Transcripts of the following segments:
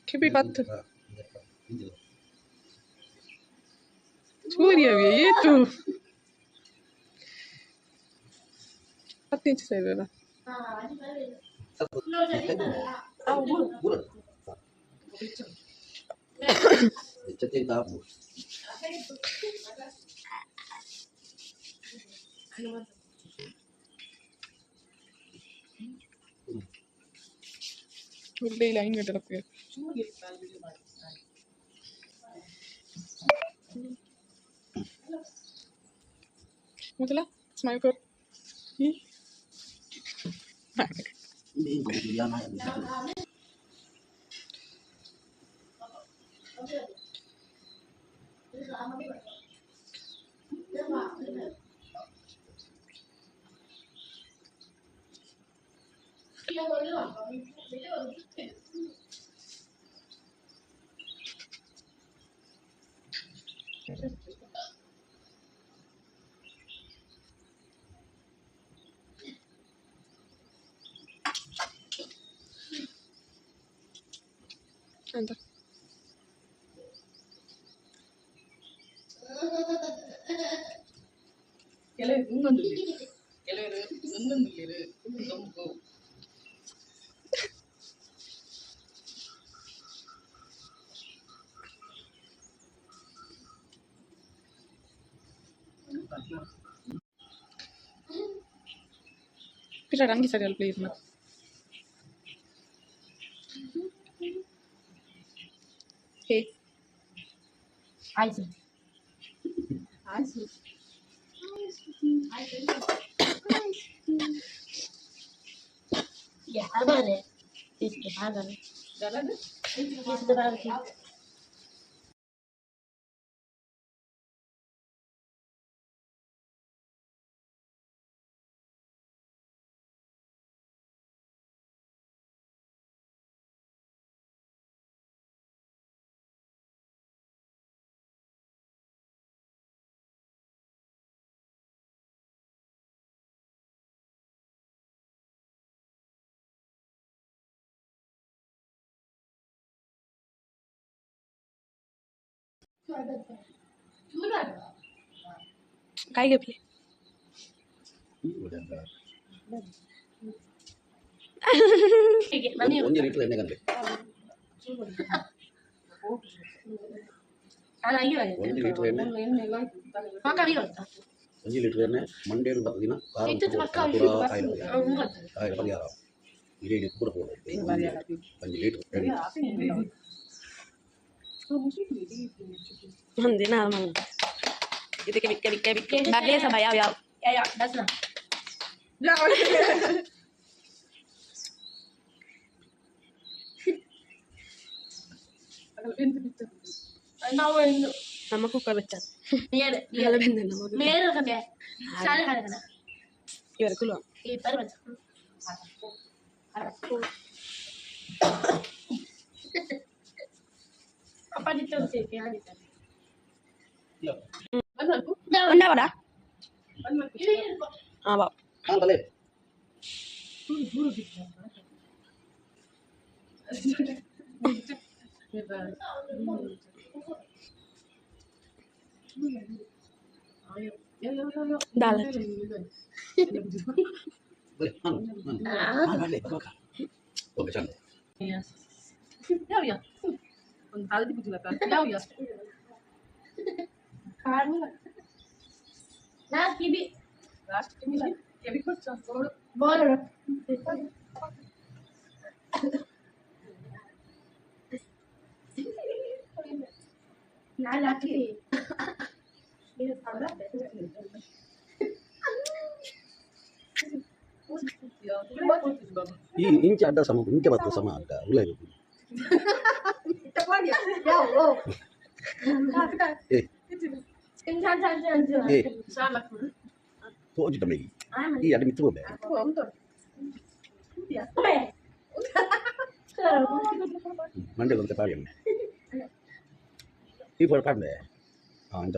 ಕೆಬಿ ಪತ್ತು ಸೂರ್ಯವೇ ಏತು 10 inch size ಅಲ್ಲ. ಲೈನ್ ಕಟ್ಟಲಕ್ಕೆ ಮೊದಲ ಸ್ಮೈಲ್ ಕರ್. ಅಂತ ಕೆಲವರು ಇನ್ನೊಂದು, ಕೆಲವರು ಒಂದೊಂದು ದೊಂಬು. ಪಿರ ರಂಗಿ ಸರಿ ಅಲ್ಲ ಪ್ಲೀಸ್. ಹೇ. ಆಯ್ತು. ಆಯ್ತು. ಯಾರು ಭಾಗ. काय घेतले? ಒಂಜಿ ಲೀಟರ್ ಎಣ್ಣೆ ಗಂಟೆ, ಒಂಜಿ ಲೀಟರ್ ಎಣ್ಣೆ, ಒಂಜಿ ಲೀಟರ್ ಎಣ್ಣೆ ಮಂಡೇಡು ದಿನ ಕಾಯಿಲೆ ಕಾಯಿಲೆ ಪರಿಹಾರ. ಇಡೀ ಪೂರ ಪೂರ ಒಂಜಿ ಲೀಟರ್ ಎಣ್ಣೆ. ಒಂದಿನ ಇದಕ್ಕೆ ಬಿಕ್ಕೆ ಬಿಕ್ಕೆ ಬಿಕ್ಕೆ ಬಾಗ್ಲೇ ಸಭಾ ಯಾವ ಯಾವ. Ya, that's ನಮ್ಮ ಕುಕ್ಕರ್ ಬೆಚ್ಚ. ಮೇರೆ ಎಲ್ಲ ಬೆಂದ ನಮ್ಮ ಮೇರೆ ಕಮ್ಮಿ ಸಾಲ ಕಣ. ಇವರ ಕುಲು. ಈ ಪರ್ ಬಂತು. ಅಪ್ಪ ನಿತ್ತ ಸೇಕೆ ಆಗಿತ್ತು. ಉಂಡಾವಡ. ಹಾಂ ಬಾ. ಹಾಂ ಬಲೆ. ದಾಲ್. ಬಲೆ ಹಾಂ ಹಾಂ ಬಲೆ ಬಕ ಓಕೆ ಚಂದ. ಯಾವ ಒಂದು ಹಳದಿ ಬಿದ್ದಿಲ್ಲ ಯಾವ ಯಾವ. ಲಾಸ್ಟ್ ಕಿಬಿ. ಲಾಸ್ಟ್ ಕೆಬಿ ಕೊಚ್ಚ ಬೋರ್. ನಾನು ಹಾಕಿ. ಈ ಇಂಚ ಅಡ್ಡ ಸಮ, ಇಂಚ ಬತ್ತ ಸಮ ಅಡ್ಡ ಉಲ್ಲ. ಏ ಏ ತೋಜಿದ ಮೈ ಈ ಅಡ್ಡ ಮಿತ್ತು ಬೇ. ಮಂಡೆ ಬಂತೆ ಪಾಡಿ ಎಣ್ಣೆ. ಈ ಫೋಟೋ ಪಾಡ್ಲೆ ಹಾಂ ಅಂತ.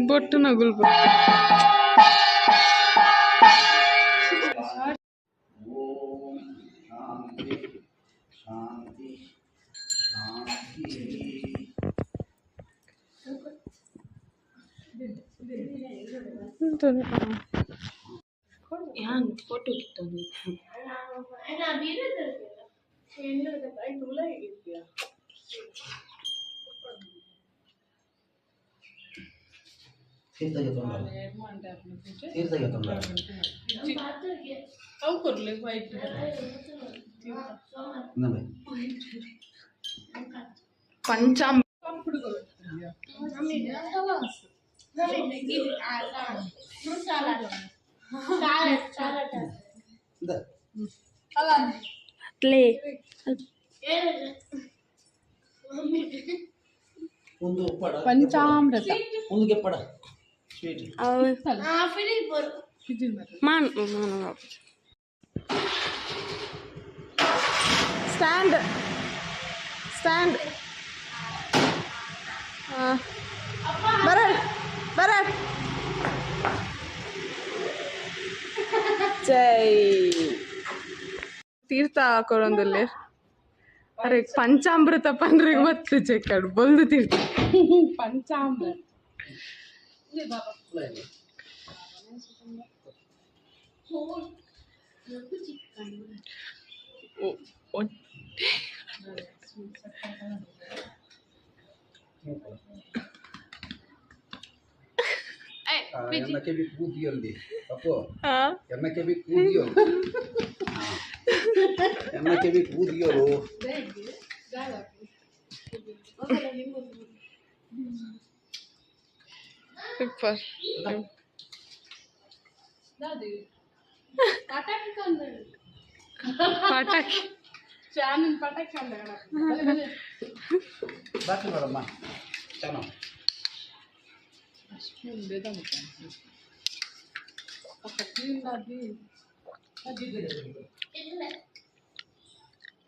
ಬೊಟ್ಟು ನಗುಲ್. ಓಂ ಶಾಂತಿ ಶಾಂತಿ ಶಾಂತಿ. ಯಾನ್ ಫೋಟೋ ಕಿತ್ತೊಂದು. ತೀರ್ಥಗೆ ತೊಂದರೆ, ತೀರ್ಥಗೆ ತೊಂದರೆ. ಅವು ಕೊರ್ಲೆ ವೈಟ್. ಇನ್ನೊಮ್ಮೆ. ಪಂಚಾಮ್. ಇಂದ. ಅಟ್ಲೇ. ಒಂದು ಉಪ್ಪಡ. ಪಂಚಾಮೃತ. ಒಂದು ಕೆಪ್ಪಡ ಸ್ವೀಟ್. ಮಾನ್ ಮಾನ್. ಸ್ಟ್ಯಾಂಡ್ ಸ್ಟ್ಯಾಂಡ್ ಬರ ಬರ. ಜೈ ತೀರ್ಥ ಕೊರೊಂದುಲ್ಲೆ. ಅರೆ, ಪಂಚಾಮೃತ ಪನ್ರಿಗೆ ಬತ್ತು ಚೆಕ್ಕಡ್ ಬೊಲ್ದು ತೀರ್ಥ. ಪಂಚಾಮೃತ. ಎನ್ನ ಕೆಬಿ ಕೂದಿಯೊಂದಿ ಅಪ್ಪು. ಎನ್ನ ಕೆಬಿ ಕೂದಿಯೋರು, ಎನ್ನ ಕೆಬಿ ಕೂದಿಯೋರು. ಸೂಪರ್. ಪಟಾಕಿ. ಚಾನನ್ ಪಟಾಕಿ ಅಂದ. ಬಾಕಿ ನೋಡಮ್ಮ ಚೆನ್ನಾಗಿ.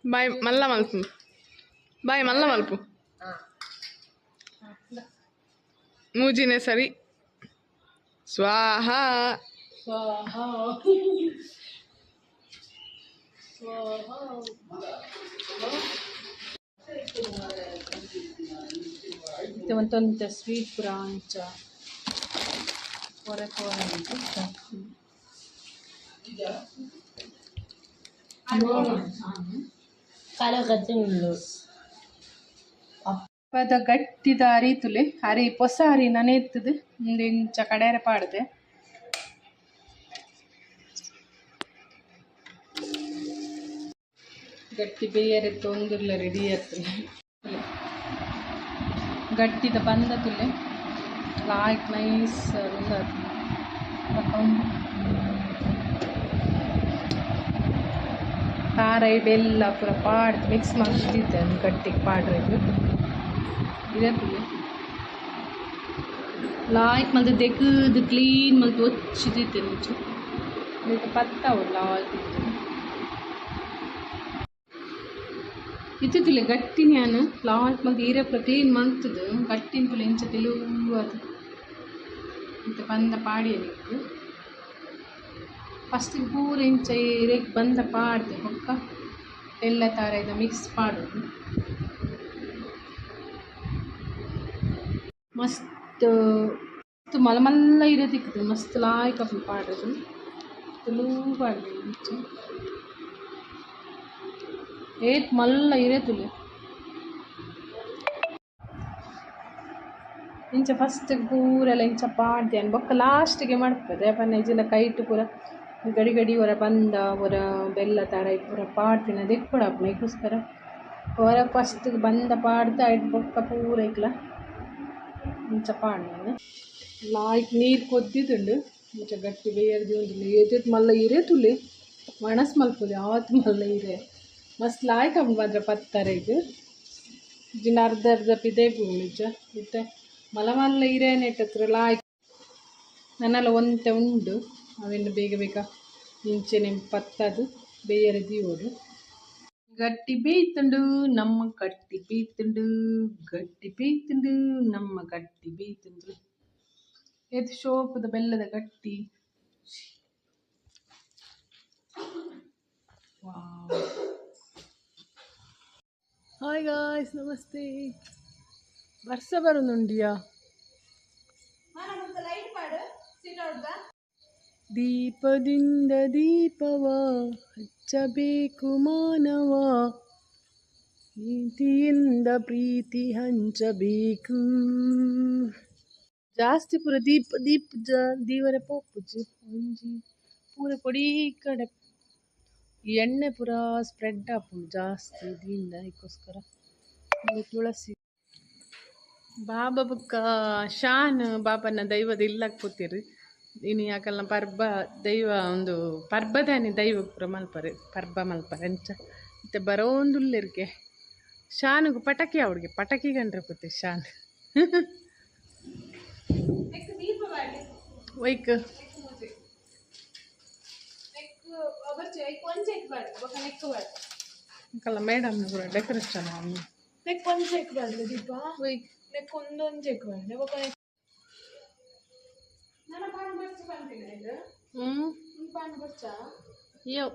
ಬಾಯ್ ಮಲ್ಲ ಮಲ್ಪು, ಬಾಯ್ ಮಲ್ಲ ಮಲ್ಪು. ಮೂಜಿನೇ ಸರಿ. ಸ್ವಾಹ. ಒಂತೊಂತೆ ಸ್ವೀಟ್ ಪೂರ ಅಂಚ ಪೊರೆ ಪೊರೆ. ಪದ ಗಟ್ಟಿದ ಅರಿ ತುಲೆ ಅರಿ ಪೊಸ ಅರಿ ನನೆತ್ತದು ಉಂದು ಇಂಚ ಕಡೆರೆ ಪಾಡ್ದೆ. ಗಟ್ಟಿ ಬೇಯರೆ ತೊಂದುರ್ಲ ರೆಡಿ ಆಗ್ತದೆ. ಗಟ್ಟಿದ ಬಂದ ತುಲೆ ಲಾಯ್ಕ್ ನೈಸ್ ತಾರೈ ಬೆಲ್ಲ ಪೂರ ಪಾಡ್ದು ಮಿಕ್ಸ್ ಮಾಡ್ತಿದ್ದೆ ಗಟ್ಟಿಗೆ ಪಾಡ್ರೆ. ಇದೇ ತುಲೆ ಲಾಯ್ಕ್ ಮಲ್ತು ದೆಕ್ಕದು ಕ್ಲೀನ್ ಮಲ್ತು ಒಚ್ಚಿದಿತ್ತೆ ಮುಂಚೆ. ಈಗ ಪತ್ತಾವು ಲಾಯ್ಕ್ ಇತ್ತಿತ್ತಿಲ್ಲ ಗಟ್ಟಿ ನಾನು ಲಾಯ್ಕ್ ಮಲ್ತು ಈರೆ ಪೂರ ಕ್ಲೀನ್ ಮಂತದು ಗಟ್ಟಿನ ತುಲೆ ಇಂಚ ತೆಲುವು ಅದು ಇತ್ತೆ ಬಂದ ಪಾಡಿಯ ನಿಕ್ಕು. ಫಸ್ಟಿಗೆ ಪೂರ ಇಂಚ ಇರೆಗ್ ಬಂದ ಪಾಡ್ದೆ, ಬೊಕ್ಕ ಬೆಲ್ಲ ತಾರಾಯ್ದ ಮಿಕ್ಸ್ ಪಾಡೋದು. ಮಸ್ತ್ ಮಲ್ಲ ಮಲ್ಲ ಇರೆ ತಿಕ್ಕುದು, ಮಸ್ತ್ ಲಾಯ್ಕ್ ಆಪುಂಡು ಪಾಡ್ರೆಗ್. ತುಳು ಪಾಡ್ದೆ ಇಂಚ ಏತ್ ಮಲ್ಲ ಇರೆ ತುಲೆ. ಇಂಚ ಫಸ್ಟ್ ಪೂರೆಲ್ಲ ಇಂಚ ಪಾಡ್ದೆ ಬೊಕ್ಕ ಲಾಸ್ಟಿಗೆ ಮಡ್ಪೆದೆ ಪನ್ನ ಇಜ್ಜಿಂಡ ಕೈಟ್ ಪೂರ ಗಡಿ ಗಡಿ ಒರ ಬಂದ ಒರ ಬೆಲ್ಲ ತಾರಾಯಿ ಪೂರ ಪಾಡ್ಪಿನ ದೆಕ್ಕೊಡಾಪುಂಡು. ಐಕೋಸ್ಕರ ಒರ ಫಸ್ಟ್ ಬಂದ ಪಾಡ್ದು ಐಟ್ ಬೊಕ್ಕ ಪೂರ ಐಕ್ಲ ಇಂಚ ಪಾಡ್ನೆ. ಲಾಯ್ಕ್ ನೀರು ಕೊದ್ದಿದುಂಡು. ಇಂಚ ಗಟ್ಟಿ ಬೇಯರ್ದಿ ಉಂಡು. ಏತೇತ್ ಮಲ್ಲ ಇರೆ ತುಲೆ, ಒಣಸ್ ಮಲ್ಪೊಲಿ ಆತ್ ಮಲ್ಲ ಇರೆ. ಮಸ್ತ್ ಲಾಯ್ಕ್ ಆಪುಂಡು ಮಾತ್ರ ಪತ್ತರೆಗ್. ಇಜ್ಜಿಂಡ ಅರ್ಧ ಅರ್ಧ ಪಿದೈ ಪೋವುಂಡು. ಇಜ್ಜ ಇತ್ತೆ ಮಲ್ಲ ಮಲ್ಲ ಇರೆ ನೆಟ್ಟತ್ರ ಲಾಯ್ಕ್ ನನ್ನಲ್ಲ ಒಂತೆ ಉಂಡು. ಅವೆನ್ ಬೇಗ ಬೇಗ ಇಂಚೆನೆ ಪತ್ತದು ಬೇಯರೆ ದೀವೊಡು. ಗಟ್ಟಿ ಬೇಯ್ತುಂಡು ನಮ್ಮ ಗಟ್ಟಿ ಬೇಯ್ತುಂಡು, ಗಟ್ಟಿ ಬೇಯ್ತುಂಡು ನಮ್ಮ ಗಟ್ಟಿ ಬೇಯ್ತುಂಡು. ಏತ್ ಶೋಕುದ ಬೆಲ್ಲದ ಗಟ್ಟಿ. ವಾವ್. ಹಾಯ್ ಗಾಯ್ಸ್, ನಮಸ್ತೆ. ವರ್ಷ ಬರುನುಂಡಿಯಾ? ದೀಪದಿಂದ ದೀಪವ ಹಚ್ಚಬೇಕು ಮಾನವ, ಪ್ರೀತಿಯಿಂದ ಪ್ರೀತಿ ಹಂಚಬೇಕು. ಜಾಸ್ತಿ ಪೂರ ದೀಪ ದೀಪ ದೀವರೆ ಪೋಪುಜಿ. ಒಂಜಿ ಪೂರ ಪೊಡಿ ಕಡೆ ಎಣ್ಣೆ ಪೂರ ಸ್ಪ್ರೆಡ್ ಆಪುಂಡು ಜಾಸ್ತಿ ದೀಂಡ. ಐಕೋಸ್ಕರ ತುಳಸಿ. ಬಾಬಾ ಬುಕ್ಕ ಶಾನ್ ಬಾಬನ ದೈವದ ಇಲ್ಲಗ್ ಪೋತಿರು. ಇನಿ ಅಕಲ್ನ ಪರ್ಬ ದೈವ ಒಂದು ಪರ್ಬದಾನಿ ದೈವ ಪೂರ ಮಲ್ಪರೆ, ಪರ್ಬ ಮಲ್ಪರೆ ಅಂಚ ಇತ್ತೆ ಬರೋಂದುಲ್ಲೆರ್ಗೆ. ಶಾನುಗು ಪಟಾಕಿ ಅವಳಿಗೆ ಪಟಾಕಿ ಕಂಡ್ರೆ ಪೋತೆ ಶಾನ್. ಒಯ್ಕ್ ಕಲ್ಲ ಮೇಡಮ್ ಪೂರ ಡೆಕೋರೇಷನ್. ಒಯ್ಕ್ ಹ್ಞೂ ಯೋ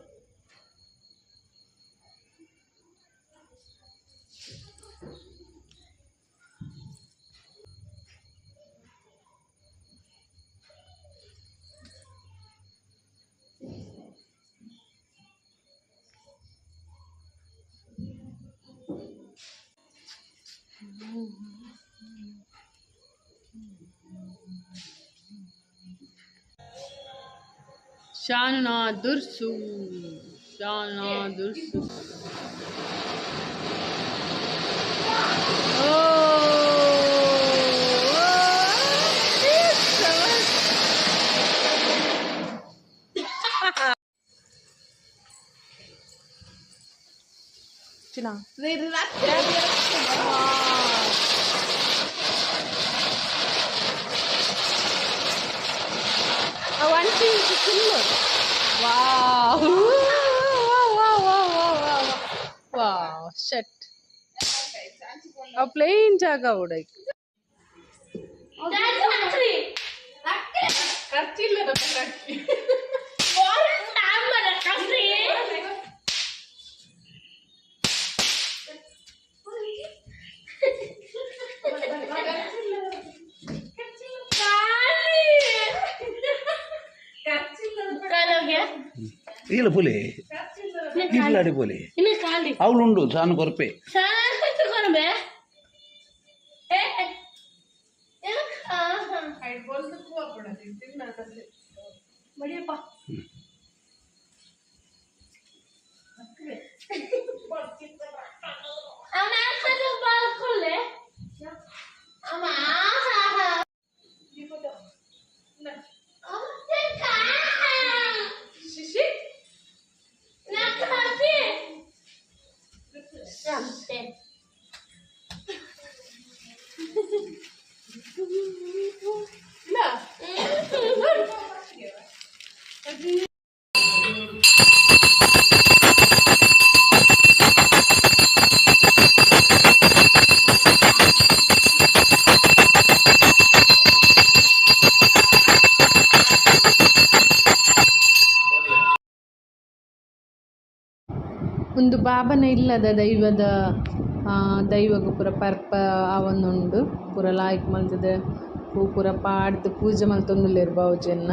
ಶಾನ ದುರ್ಸು, ಶಾನ ದುರ್ಸು. ಓ ಚಿನ್ನ. ಅಂಚಿ ಇಂಚಿ. Wow wow wow wow wow. ಆ ಪ್ಲೇನ್ ಜಾಗ ಉಡೈ ಖರ್ಚಿಲ್ಲ. ಇಲ್ಲ ಪುಲಿ ಇಲ್ಲ ಅಡಿ ಪುಲಿ. ಅವಳುಂಡು ಸಾನು ಕೊರ್ಪೆ. ಒಂದು ಬಾಬನ ಇಲ್ಲದ ದೈವದ ದೈವಗ್ ಪೂರ ಪರ್ಪ ಆವೊಂದುಂಡು. ಪೂರ ಲಾಯ್ಕ್ ಮಲ್ತುದು ಪೂ ಪೂರ ಪಾಡ್ದ್ ಪೂಜೆ ಮಲ್ತೊಂದುಲ್ಲೆರ್ ಬಾವುಜೆನ್ನ.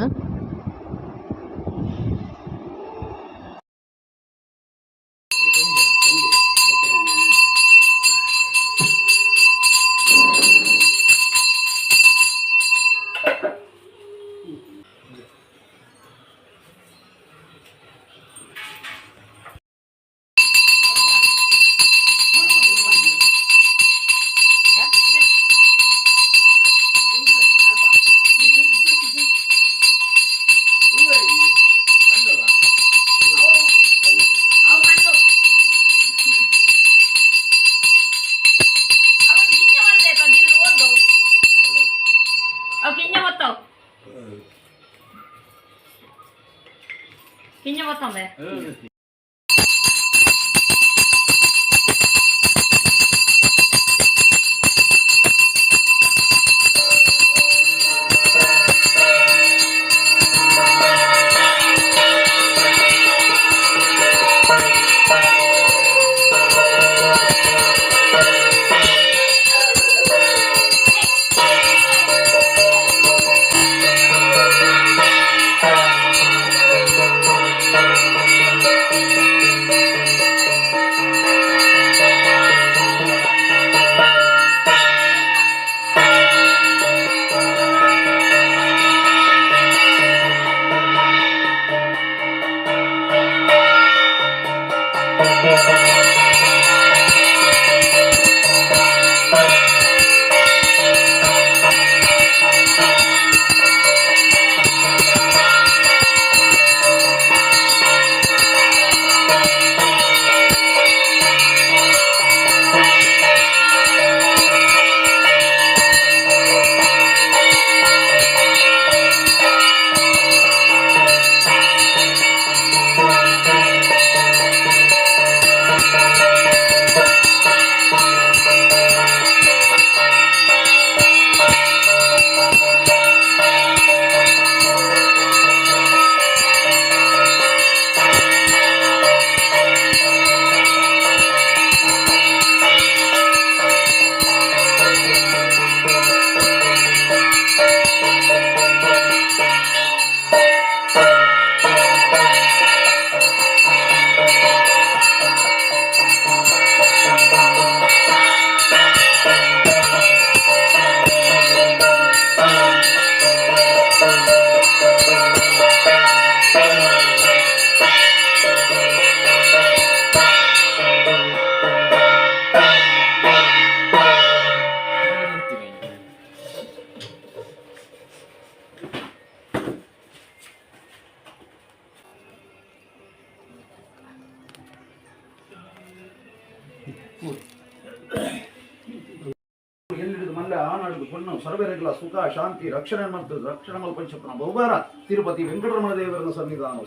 ಎಲ್ಲಿಡಿದು ಮಲ್ಲ ಆನಾಡುದು ಪೊಣ್ಣು ಸರ್ವರೆಗಳ ಸುಖ ಶಾಂತಿ ರಕ್ಷಣೆ ಮಾಡ್ತದೆ. ರಕ್ಷಣೆ ಮಲ್ಪಂಚಪ್ಪನ ಬಹುಬಾರ ತಿರುಪತಿ ವೆಂಕಟರಮಣ ದೇವರನ ಸನ್ನಿಧಾನ.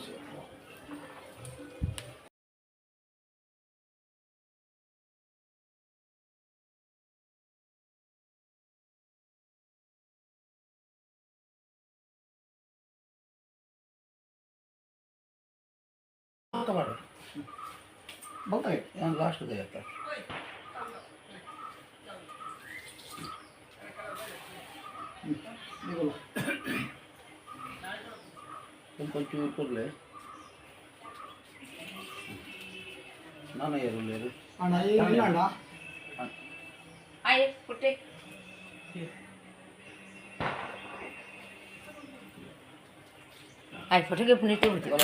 ಬೊಕ್ಕ ಮಾಡು ಬೊಕ್ಕ ಲಾಸ್ಟ್ ಆಯ್ತಾ. కొంచెం ಕೊಡ್ಲೆ ನಾನು ಯಾರು. ಆಯ್ ಪುಟ್ಟೆ. ಆಯ್ ಫೋಟೋಗೆ ಪುನೀತ್ ಬಿಡ್ತೀವಿ.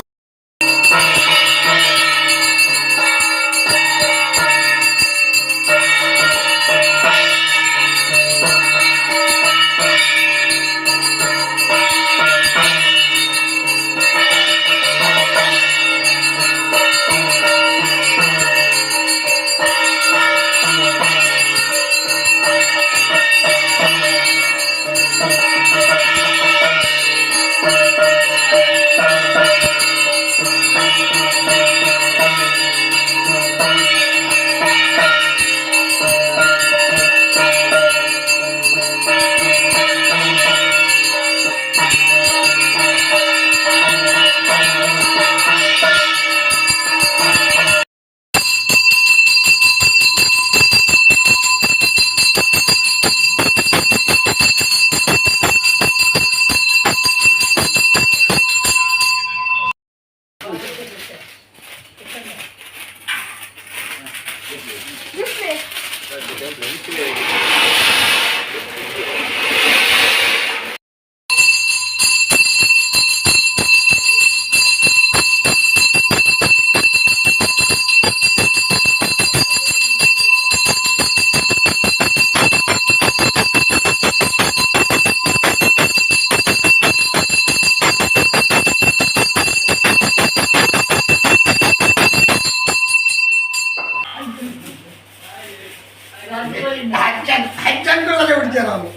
ಹಚ್ಚಂಡ್ರಲ್ಲೇ ಬಿಡ್ತೇವೆ ನಾವು.